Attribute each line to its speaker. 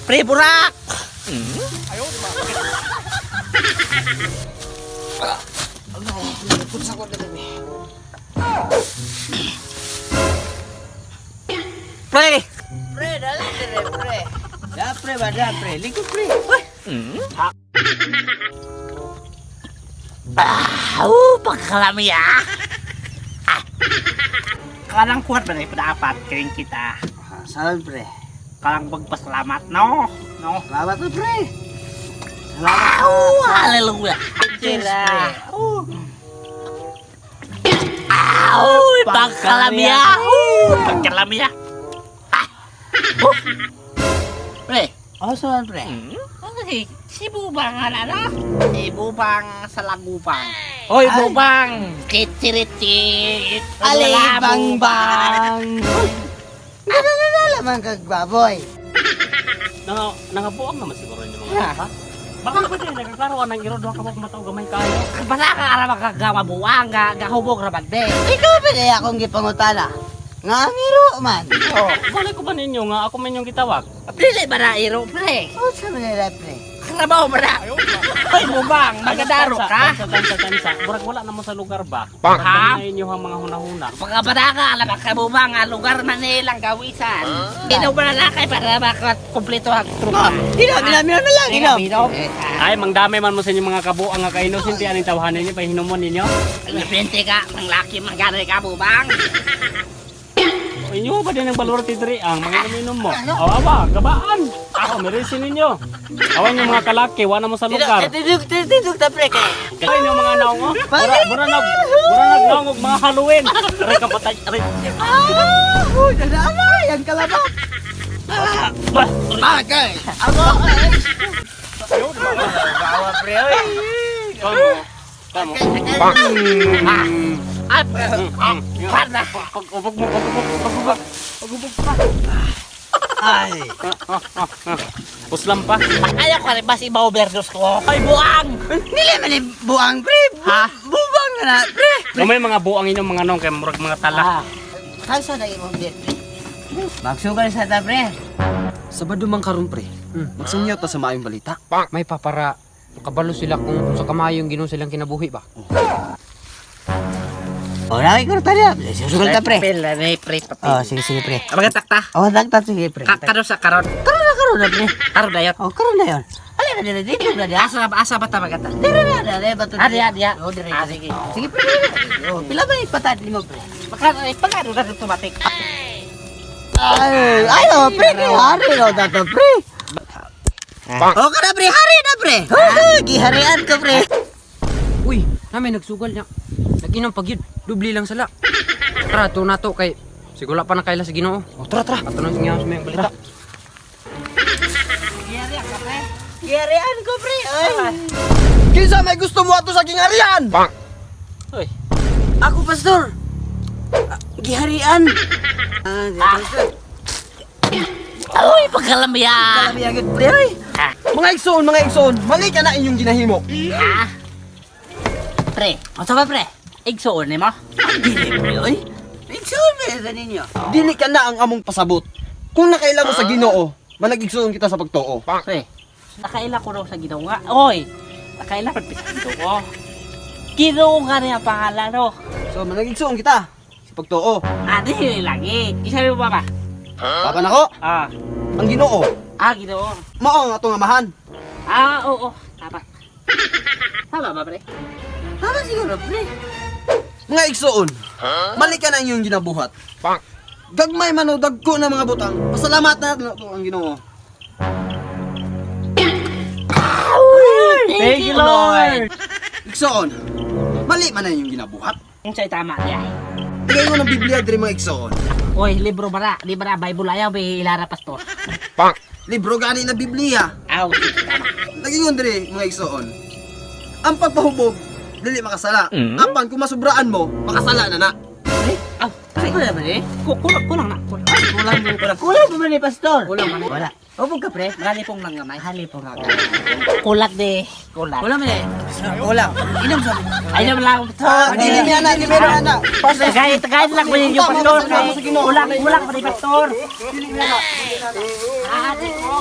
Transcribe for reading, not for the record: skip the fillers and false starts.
Speaker 1: Pre, burak! Pre!
Speaker 2: Pre, dali dire, pre. Da pre ba da pre. Lingkod pre. Uy.
Speaker 1: Ah, pagkalami ah! Ah. Kalang kuwat ba na dapat kayong kita?
Speaker 2: Salam pre.
Speaker 1: Kalang magpasalamat, no? No?
Speaker 2: Salamat to pre. Salamat.
Speaker 1: Au, hallelujah!
Speaker 2: Cheers, pre.
Speaker 1: Au, pagkalami ah! Au, pagkalami ah! Ah. Oh. Pre,
Speaker 2: Oh, salam pre.
Speaker 1: okay, si Bubang nga na, no? Si Bubang sa Lagupang. Hoy,
Speaker 2: Ay.
Speaker 1: Bubang! Kichirichit!
Speaker 2: Ali bang bang. Nadala man kag baboy.
Speaker 3: Nang nangabuang naman siguro yung mga ha? Baka naman din nagkaklaroan ng iro duha ka mo mataw gamay kayo.
Speaker 1: Bala ka ara makagawa buwang, gahubog ra bande.
Speaker 2: Ikaw ba kaya akong gipangutana? Nga ang iro man.
Speaker 3: Oh, balay ko ba ninyo nga ako man yung gitawag?
Speaker 1: Dili ba na iro, pre?
Speaker 2: Oh, sa manila pre.
Speaker 1: Trabaho ba na? Hoy, Bubang, magadaro ka?
Speaker 3: Tansa, tansa, tansa. Murag wala na mo sa lugar ba?
Speaker 1: Ha?
Speaker 3: Ha? Inyo ang mga hunahuna.
Speaker 1: Pagkabata ka, alam ka, Bubang, ang lugar Manilang gawisan. Ikaw ba lalaki para makakumpleto ang trupa?
Speaker 2: Inom, inom, inom na lang, inom.
Speaker 1: Inom.
Speaker 3: Ay, mangdamay man mo sa inyong mga kabuang nga kaino sinti aning tawhanin ninyo pahinumon ninyo.
Speaker 1: Lepente ka, manglaki, mangganoy ka, Bubang.
Speaker 3: O, inyo ba din ang balorte diri ang mga inom mo? Aw, awa, gabaan. Ako, meresin ninyo. Awan yung mga kalaki, wala mo sa lugar.
Speaker 2: Tidug, tidug ta pre kay.
Speaker 3: Ay, yung mga naong, oh. Mura, mura na, mura na naong og mga Halloween. Aray, kapatay, aray.
Speaker 2: Ah, uy, nadala, yan kalabat. Bagay. Ako, ay. Bawa pre, oy.
Speaker 3: Kamo, kamo.
Speaker 1: Ay, para.
Speaker 3: Pag-ubog mo, pag-ubog, pag-ubog. Pag-ubog pa.
Speaker 2: Ay.
Speaker 3: Puslam pa.
Speaker 1: Ayaw ko rin, mas iba-overdose ko. Ay, buwang!
Speaker 2: Dili man ni buang pre.
Speaker 1: Ha?
Speaker 2: Bubang na na pre.
Speaker 3: May mga buang inyong mga nong kay murag mga tala.
Speaker 1: Ah,
Speaker 2: Kansa na imong beer pre. Magsugal sa ta pre.
Speaker 4: Sabado man karon pre. Magsungyaw ta sa maayong balita.
Speaker 5: May papara kabalo sila kung sa kamayong Ginoo silang kinabuhi ba.
Speaker 2: O, lagi ko na tayo. Sugal ta pre.
Speaker 1: Pila na pre, papel.
Speaker 2: Oh, sige sige pre.
Speaker 1: Magatakta.
Speaker 2: Oh, dagta sige pre.
Speaker 1: Karon sa karon.
Speaker 2: Karon na karon na pre.
Speaker 1: Karon na yun.
Speaker 2: Oh, karon na yon. Alin na dire dito na dia.
Speaker 1: Asa asa ba ta magata?
Speaker 2: Dire na dire bato.
Speaker 1: Ah, diya, diya.
Speaker 2: Oh, dire.
Speaker 1: Ah, sige.
Speaker 2: Sige pre. Oh, pila ba ipatad nimo pre?
Speaker 1: Magkano eh, pagkano na automatic?
Speaker 2: Ay, ay, oh, pre, kay hari oh, dato pre. Oh, kada pre, hari na pre. Giharian ko pre.
Speaker 5: Uy, nami nagsugal niya. Nag-inom pag yun, dubli lang sala. Tara, to na to kay sigula pa na kaila sa Ginoo.
Speaker 4: O tara tara.
Speaker 5: Ato nang singaw sa mayong balita.
Speaker 1: Giharian ka pre.
Speaker 2: Giharian ko pre. Ay.
Speaker 4: Kinsa may gusto mo ato sa gingarian?
Speaker 3: Uy,
Speaker 2: Ako pastor. Ah, giharian. Ah, di, pastor.
Speaker 1: Uy, pagkalamya.
Speaker 2: Kalami agad pre. Ay.
Speaker 4: Mga igsoon, mali ka na inyong ginahimo.
Speaker 1: Ha? Pre,
Speaker 2: Unsa ba pre?
Speaker 1: igsuon nimo?
Speaker 2: Dili pre, oy. Igsoon ba sa ninyo?
Speaker 4: Dili ka na ang among pasabot. Kung nakaila mo sa Ginoo, manag-igsoon kita sa pagtuo.
Speaker 1: Pre, nakaila ko raw sa Ginoo nga. Oy, nakaila pa sa Ginoo. Ginoo nga niya pangalan no.
Speaker 4: So manag-igsoon kita sa pagtuo.
Speaker 1: Ah, di lagi. Isabi mo ba?
Speaker 4: Papa nako,
Speaker 1: Ah,
Speaker 4: ang Ginoo
Speaker 1: ah Ginoo.
Speaker 4: mao ang atong amahan.
Speaker 1: Ah, oo, tama. Tama ba, pre?
Speaker 2: Tama siguro pre.
Speaker 4: Mga igsoon, mali ka na inyong ginabuhat. Gagmay man o dagko na mga butang, pasalamat na nato ang Ginoo.
Speaker 3: thank you Lord.
Speaker 4: Igsoon, mali man na inyong ginabuhat.
Speaker 1: Unsay tama niya.
Speaker 4: Tigay mo ng Biblia diri mga igsoon.
Speaker 1: Oy, libro ba na? Di ba na Bible ayaw may ilara pastor.
Speaker 4: Libro gani na Biblia.
Speaker 1: Aw, sige, tama.
Speaker 4: Nagingon diri mga igsoon. Ang pagpahubog dili makasala. Apan kung masubraan mo, makasala na na.
Speaker 1: Aw,
Speaker 2: Siguro na pre.
Speaker 1: kulang kulang na. Kulang.
Speaker 2: Kulang kulang. Kulang pa man ni pastor.
Speaker 5: Kulang man.
Speaker 2: Wala. Ubog ka pre.
Speaker 1: Marami pong nangamay.
Speaker 2: Hali po nga.
Speaker 1: Kulak de. Kulak.
Speaker 5: Wala man eh.
Speaker 4: Kulang. Inom sa.
Speaker 1: Ay naman lang
Speaker 4: Ah,
Speaker 1: pastor.
Speaker 4: dili niya na, di meron ana. Pastor.
Speaker 1: Tagay, tagay lang po ninyo pastor. Kay Kulak, kulak pa ni pastor.
Speaker 4: Dili niya na.
Speaker 1: Ah, di ko.